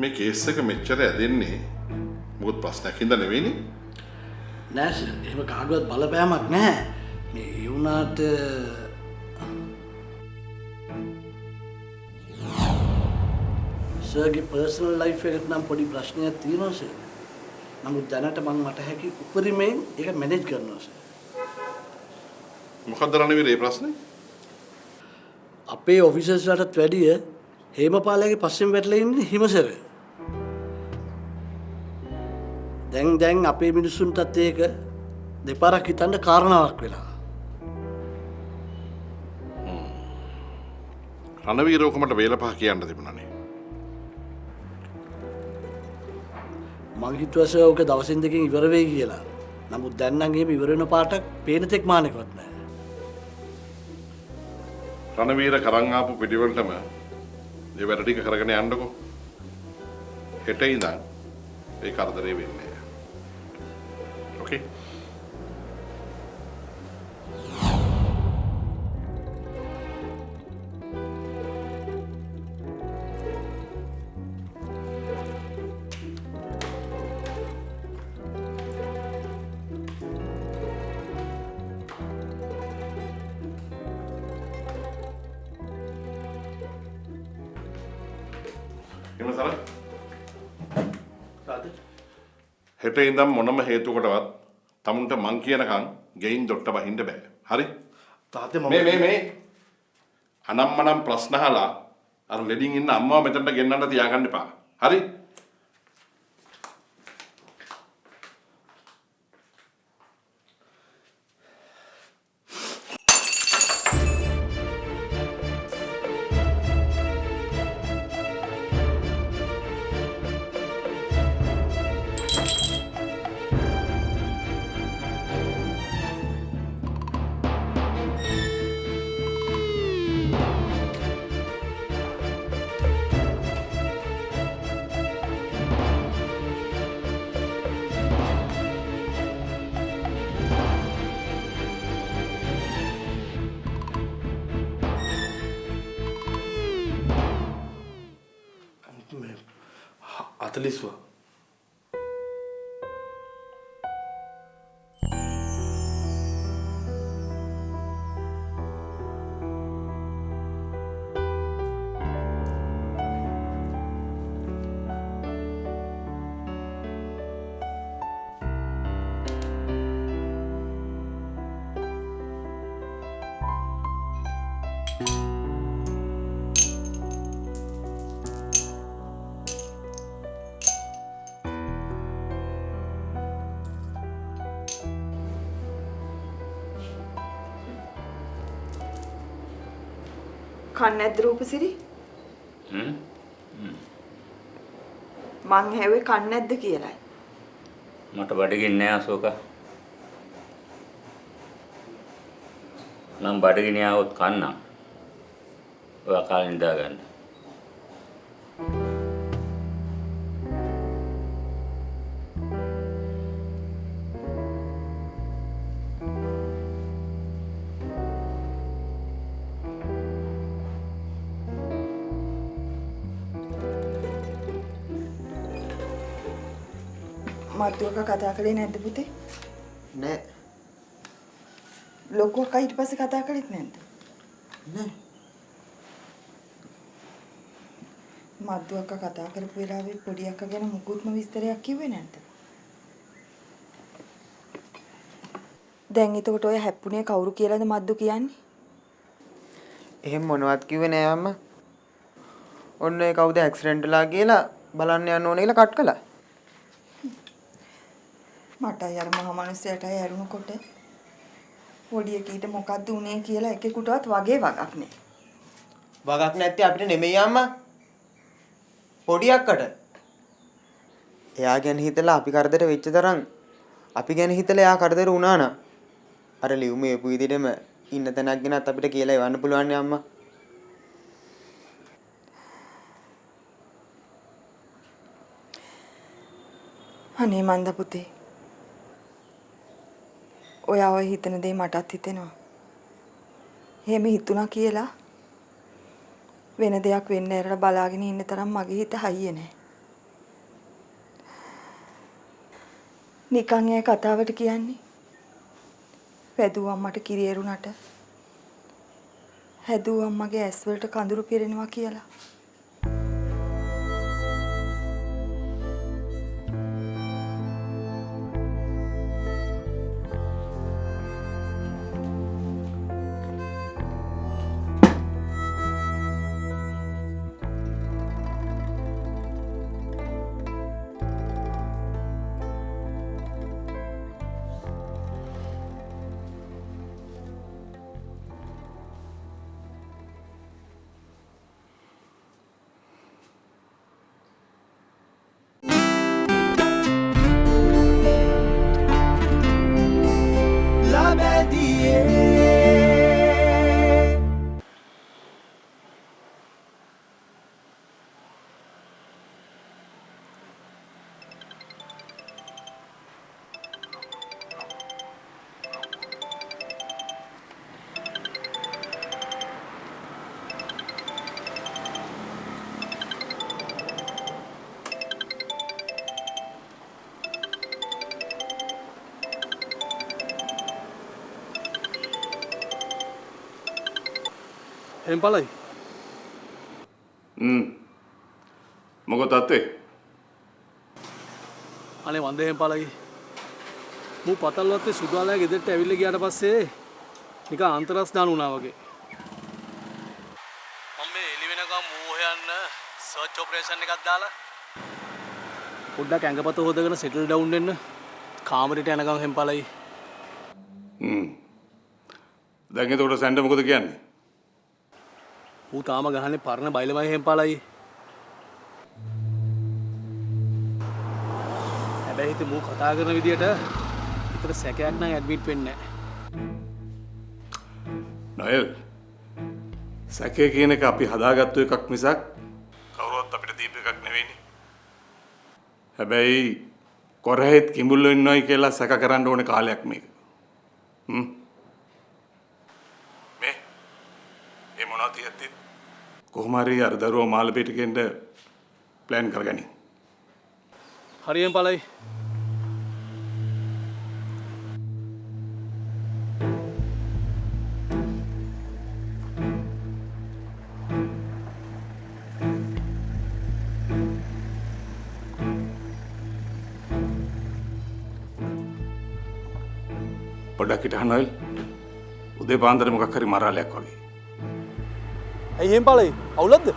මේ කේස් එක මෙච්චර ඇදෙන්නේ මොකද ප්‍රශ්නයක් හින්දා නෙවෙයිනේ. නෑ සර්, එහෙම කාගවත් බලපෑමක් නැහැ. මේ ඒ වුණාට සර්ගේ පර්සනල් ලයිෆ් එකට නම් පොඩි ප්‍රශ්නයක් තියෙනවා සර්. නමුත් දැනට මං මට හැකි උපරිමයෙන් ඒක මැනේජ් කරනවා සර්. මොකද්ද රණවීර ඒ ප්‍රශ්නේ? අපේ ඔෆිසර්ස්ලාටත් වැඩිය හේමපාලයාගේ පස්සෙන් වැටලා ඉන්නේ හිමසර. දැන් අපේ මිනිස්සුන්ටත් ඒක දෙපාරක් හිතන්න කාරණාවක් වෙලා. රණවීර ඔක මට වේල පහ කියන්න තිබුණානේ. මං හිතුවා සර් ඔක දවසින් දෙකකින් ඉවර වෙයි කියලා. නමුත් දැන් නම් එහෙම ඉවර වෙන පාටක් පේන තෙක් මානෙකවත් නෑ. රණවීර කරන් ආපු පිටිවලටම මේ වැඩ ටික කරගෙන යන්නකෝ. හෙට ඉඳන් ඒ කරදරේ වෙන්නේ නෑ. ඕකේ? හෙට ඉඳන් මොනම හේතුවකටවත් තමුන්ට මං කියනකම් ගෙයින් දොට්ට බහින්න බෑ. හරි? තාත්තේ මම මේ මේ මේ අනම්මනම් ප්‍රශ්න අහලා අර ලෙඩින් ඉන්න අම්මව මෙතනට ගෙන්නන්න තියාගන්න එපා. හරි? අතලිස්වා කන්න නැද්ද රූපසිරි? මං හැව්වේ කන්න නැද්ද කියලායි. මට බඩගින්නේ නෑ අශෝක. නම් බඩගිනි ආවොත් කන්නම්. ඔයා කාලේ නිදා ගන්න. මද්දුවක කතා කළේ නැද්ද පුතේ? නෑ. ලොකු අක්කා ඊට පස්සේ කතා කළෙත් නැද්ද? නෑ. මද්දු අක්කා කතා කරපු වෙලාවේ පොඩි අක්කා ගැන මුකුත්ම විස්තරයක් කිව්වේ නැද්ද? දැන් එතකොට ඔය හැප්පුණේ කවුරු කියලාද මද්දු කියන්නේ? එහෙම මොනවත් කිව්වේ නෑ අම්මා. ඔන්න ඔය කවුද ඇක්සිඩන්ට් වෙලා කියලා බලන්න යන්න ඕනේ කියලා කට් කළා. මටයි අර මහ මනුස්සයටයි ඇරුණකොට පොඩි එකීට මොකද්ද උනේ කියලා එකෙකුටවත් වගේ වගක් නෑ. වගක් නැත්තේ අපිට නෙමෙයි අම්මා. පොඩි අක්කට. එයා ගැන හිතලා අපි කරදර වෙච්ච තරම් අපි ගැන හිතලා එයා කරදර වුණා නම් අර ලියුම එපු විදිහටම ඉන්න තැනක් ගැනත් අපිට කියලා එවන්න පුළුවන් නේ අම්මා. අනේ මන්ද පුතේ, ඔයා ඔය හිතන දේ මටත් හිතෙනවා. එහෙම හිතුණා කියලා වෙන දෙයක් වෙන්න ඇරලා බලාගෙන ඉන්න තරම් මගේ හිත හයිය නෑ. නිකන් ඒ කතාවට කියන්නේ. වැදූ අම්මට කිරි එරුණට හැදූ අම්මගේ ඇස් වලට කඳුළු පිරෙනවා කියලා. හෙම්පලයි. මොකද තාත්තේ? අනේ වන්දේ හෙම්පලයි. මූ පතල් වත්තේ සුදාලයා ගෙදරට ඇවිල්ලා ගියාට පස්සේ නිකන් අන්තරස්නාන වුණා වගේ. මම මේ එළි වෙනකම් මූ හොයන්න සර්ච් ඔපරේෂන් එකක් දාලා පොඩ්ඩක් ඇඟපත හොදගෙන සෙටල් ඩවුන් වෙන්න කාමරේට යනකම් හෙම්පලයි. දැන් එතකොට සැන්ඩ මොකද කියන්නේ? ඌ තාම ගහන්නේ පරණ බයිලමයි හෙම්පාලයි. හැබැයි ඉතින් මූ කතා කරන විදියට විතර සැකයක් නම් ඇඩ්මිට් වෙන්නේ නැහැ. නොයෙල් සැකය කියන එක අපි හදාගත්තු එකක් මිසක් කවුරුවත් අපිට දීපු එකක් නෙවෙයිනේ. හැබැයි කොරහෙත් කිඹුල්ලෝ ඉන්නවයි කියලා සැක කරන්න ඕනේ කාලයක් මේක. මේ ඒ මොනවද තියෙද්දි කොහොම හරි අර දරුවා මාළපේට ගෙන්න ප්ලෑන් කරගනි. හරියෙන් පළයි. පොඩ්ඩක් හිටහන් නොයෙල්. උදේ පාන්දර මොකක් හරි මරාලයක් වගේ. ඇයි එහෙම පාලයි? අවුලක්ද?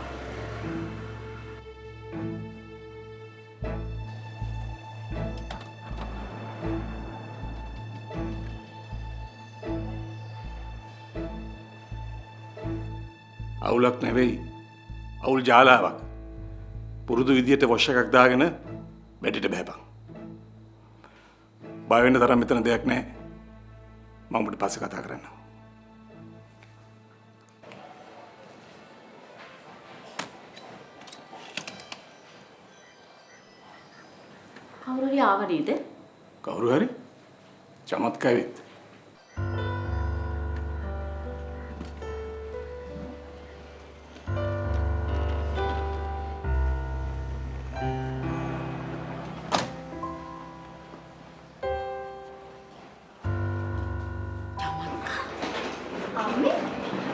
අවුලක් නෙවෙයි. අවුල් ජාලාවක්. පුරුදු විදියට වොෂ් එකක් දාගෙන වැඩේට බහැපන්. බය වෙන්න තරම් මෙතන දෙයක් නැහැ. මම ඔබට පස්සේ කතා කරන්නම්. කවුරු හරි ආව නේද? කවුරු හරි? චමත්කා ඇවිත්. අම්මේ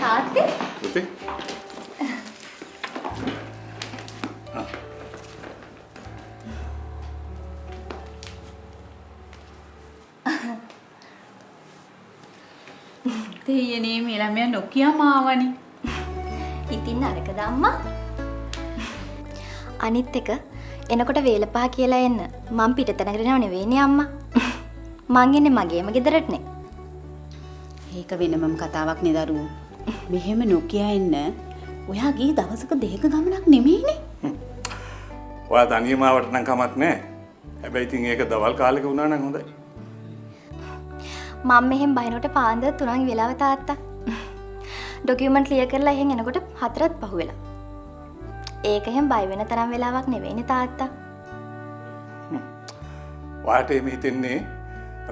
තාත්තේ පුතේ දෙයියනේ මේ ළමයා නොකියම ආවනේ. ඉතින් නරකද අම්මා? අනිත් එක එනකොට වේල පහ කියලා එන්න. මං පිටතනකට යනව නෙවෙයිනේ අම්මා. මං එන්නේ මගේම ගෙදරටනේ. ඒක වෙනමම කතාවක් නේ දරුවෝ. මෙහෙම නොකිය එන්න ඔයා ගියේ දවසක දෙක ගමනක් නෙමෙයිනේ. ඔයා තනියම ආවට නම් කමක් නෑ. හැබැයි ඉතින් ඒක දවල් කාලෙක වුණා නම් හොඳයි. මම මෙහෙන් බහිනකොට පාන්දර 3 වෙලාව තාත්තා. ඩොකියුමන්ට් ක්ලියර් කරලා එහෙන් එනකොට 4ත් පහු වෙලා. ඒක එහෙන් බය වෙන තරම් වෙලාවක් නෙවෙයිනේ තාත්තා. ඔයාට එහෙම හිතෙන්නේ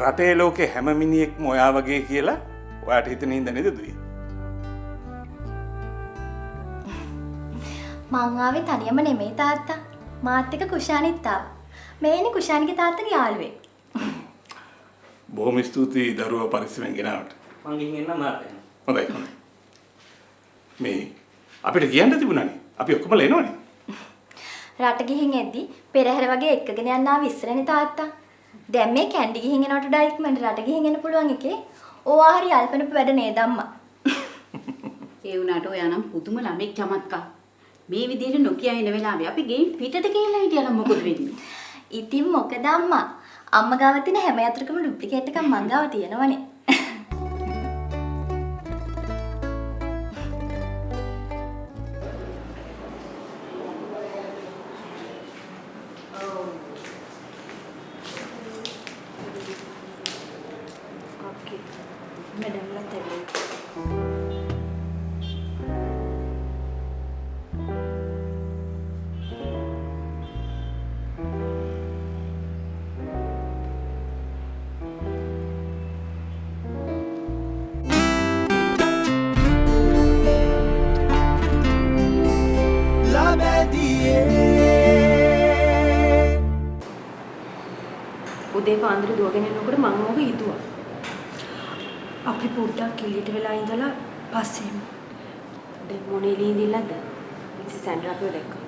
රටේ ලෝකේ හැම මිනිහෙක්ම ඔයා වගේ කියලා ඔයාට හිතෙන හින්දා නේද දුවේ? මං ආවේ තනියම නෙමෙයි තාත්තා. මාත් එක්ක කුෂානිත් ආවා. මේ ඉන්නේ කුෂානිගේ තාත්තගේ යාළුවෙක්. බොහොම ස්තුතියි දරුවා පරිස්සමෙන් ගෙනාවට. මං ගිහින් එන්නම් මහත්තයා. හොඳයි හොඳයි. මේ අපිට කියන්න තිබුණානේ. අපි ඔක්කොමලා එනවනේ. රට ගිහින් එද්දි පෙරහැර වගේ එක්කගෙන යන්න ආව ඉස්සරනේ තාත්තා. දැන් මේ කැන්ඩි ගිහින් එනවට වඩා ඉක්මනට රට ගිහින් එන්න පුළුවන් එකේ. ඕවා හරි අල්පනපු වැඩ නේද අම්මා? ඒ වුණාට ඔයා නම් පුදුම ළමෙක් චමත්කා. මේ විදිහට නොකිය එන වෙලාවේ අපි ගෙයින් පිටට ගිහිල්ලා හිටියා නම් මොකද වෙන්නේ? ඉතින් මොකද අම්මා? අම්මා ගාව තියෙන හැම යතුරකම ඩුප්ලිකේට් එකක් මං ගාව තියෙනවනේ. උදේ පාන්දර දුවගෙන එනකොට මං ඕක හිතුවා. අපි පොඩ්ඩක් එළියට වෙලා ඉඳලා පස්සේ එමු. දැන් මොන එළියේ ඉඳිල්ලද? මිසස් සැන්ඩ්‍රා අපිව දැක්කා.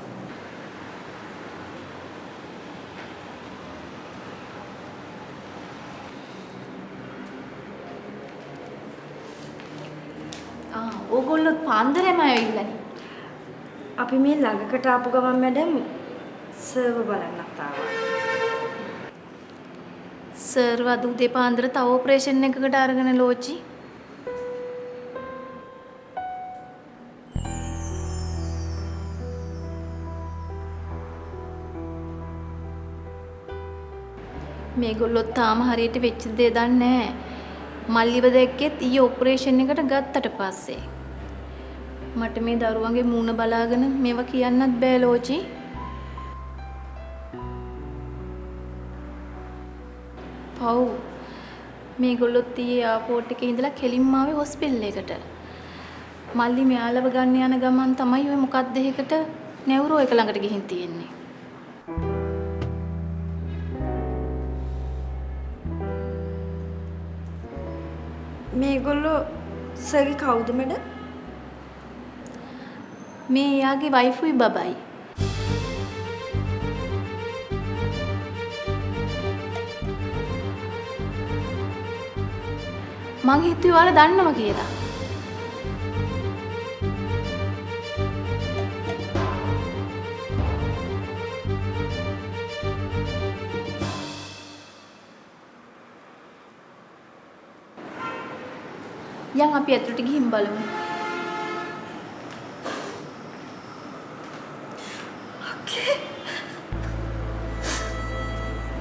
ආ ඕගොල්ලෝ පාන්දරේම ඇවිල්ලානේ. අපි මේ ළඟකට ආපු ගමන් මැඩම් සර්ව බලන්නත් ආවා. සර් අද උදේ පාන්දර තව ඔපරේෂන් එකකට අරගෙන ලෝචි. මේගොල්ලෝ තාම හරියට වෙච්ච දේ දන්නේ නැහැ. මල්ලිව දැක්කෙත් ඊයේ ඔපරේෂන් එකට ගත්තට පස්සේ. මට මේ දරුවන්ගේ මූණ බලාගෙන මේවා කියන්නත් බෑ ලෝචි. පව් මේගොල්ලොත් ඊයේ එයාපෝට් එකේ ඉඳලා කෙලින්ම ආවේ හොස්පිටල් එකට. මල්ලි මෙයාලව ගන්න යන ගමන් තමයි ඔය මොකක්ද එකකට නැවුරෝ එක ළඟට ගිහින් තියෙන්නේ. මේගොල්ලෝ සර්ගේ කවුද මැඩම්? මේ එයාගේ වයිෆුයි බබයි. මං හිතුවේ ඔයාලා දන්නවා කියලා. යන් අපි ඇතුළට ගිහින් බලමු. අක්කේ.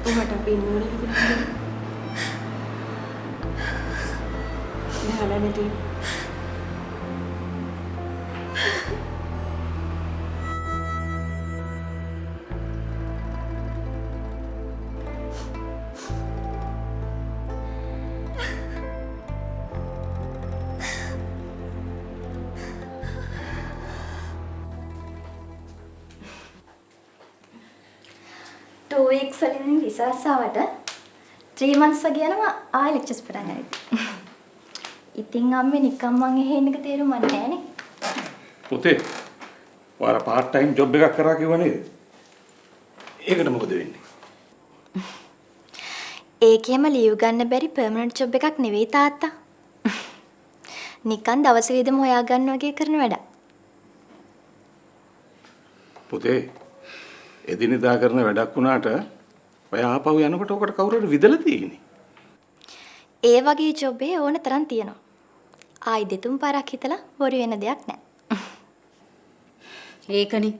උඹට අපි ඉන්න ඕනේ කියලා. නෑ නෑ. 2 weeks වලින් රිසර්ච් ආවට 3 months වගේ යනවා ආයෙ ලෙක්චර්ස් පටන් ගන්න. ඉතින් අම්මේ නිකන් මං එහෙ ඉන්න එක තේරුම් ගන්න නෑනේ. පුතේ ඔයාලා පාර්ට් ටයිම් ජොබ් එකක් කරා කිව්වා නේද? ඒකට මොකද වෙන්නේ? ඒකෙම ලීව් ගන්න බැරි පර්මනන්ට් ජොබ් එකක් නෙවෙයි තාත්තා. නිකන් දවස් වේදම හොයා ගන්න වගේ කරන වැඩක්. පුතේ එදිනෙදා කරන වැඩක් වුණාට ඔය ආපහු යනකොට ඔකට කවුරු හරි විදලා තියෙන්නේ. ඒ වගේ ජොබ් එකේ ඕන තරම් තියෙනවා. ආයි දෙතුන් පාරක් හිතලා බොරු වෙන දෙයක් නෑ. ඒකනේ.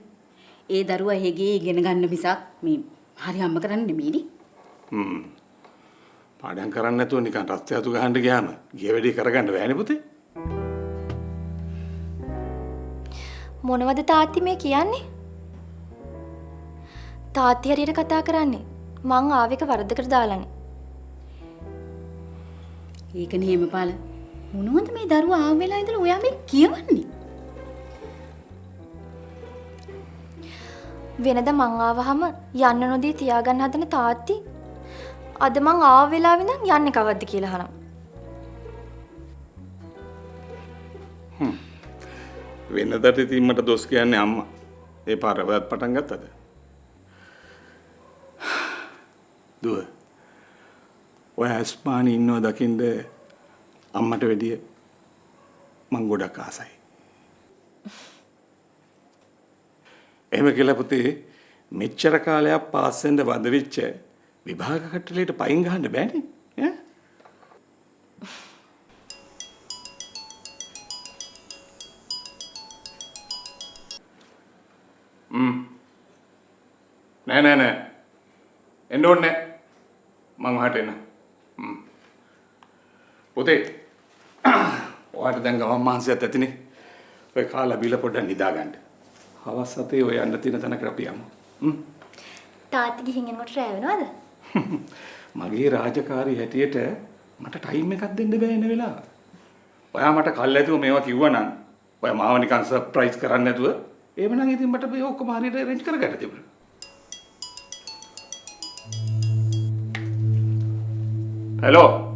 ඒ දරුවා එහෙගේ ඉගෙන ගන්න මිසක් මේ හරි අම්ම කරන්නේ නෙමෙයිනේ. හ්ම්. පාඩම් කරන්නේ නැතුව නිකන් රස්තිය අතු ගහන්න ගියාම ගිය වැඩේ කරගන්න බෑනේ පුතේ. මොනවද තාත්ති මේ කියන්නේ? තාත්ති හරියට කතා කරන්නේ. මං ආවෙක වරදකට දාලානේ. ඒකනේ හේමපාල. මොනවද මේ දරුවා ආව වෙලා ඉඳලා ඔයා මේ කියවන්නේ? වෙනද මං ආවහම යන්න නොදී තියාගන්න හදන තාත්ති අද මං ආව වෙලාවෙ ඉඳන් යන්නේ කවද්ද කියලා අහනවා. වෙනදට ඉතින් මට දොස් කියන්නේ අම්මා. ඒ පාර ඔයත් පටන් ගත්තද? දුව. ඔය ඇස්මානි ඉන්නව දකින්ද අම්මට වැඩිය මං ගොඩක් ආසයි. එහෙම කියලා පුතේ මෙච්චර කාලයක් පාස් වෙන්න වද වෙච්ච විභාග කට්ටලයට පයින් ගහන්න බෑනේ. ඈ? නෑ නෑ නෑ. එන්න ඕනේ නෑ. මං ඔයාට එන්න. පුතේ ඔයාට දැන් ගමන් මහන්සියත් ඇතිනේ. ඔය කාලා බීලා පොඩ්ඩක් නිදා ගන්න. හවස් හතේ ඔය යන්න තියෙන තැනකට අපි යමු. තාත්ති ගිහින් එනකොට රෑ වෙනවද? මගේ රාජකාරී හැටියට මට ටයිම් එකක් දෙන්න බෑ එන වෙලාව. ඔයා මට කල් ඇතුව මේවා කිව්වා නම් ඔයා මාව නිකන් සර්ප්‍රයිස් කරන්න නැතුව එහෙම නම් ඉතින් මට මේ ඔක්කොම හරියට ඇරේන්ජ් කරගන්න තිබුණා. હેલો.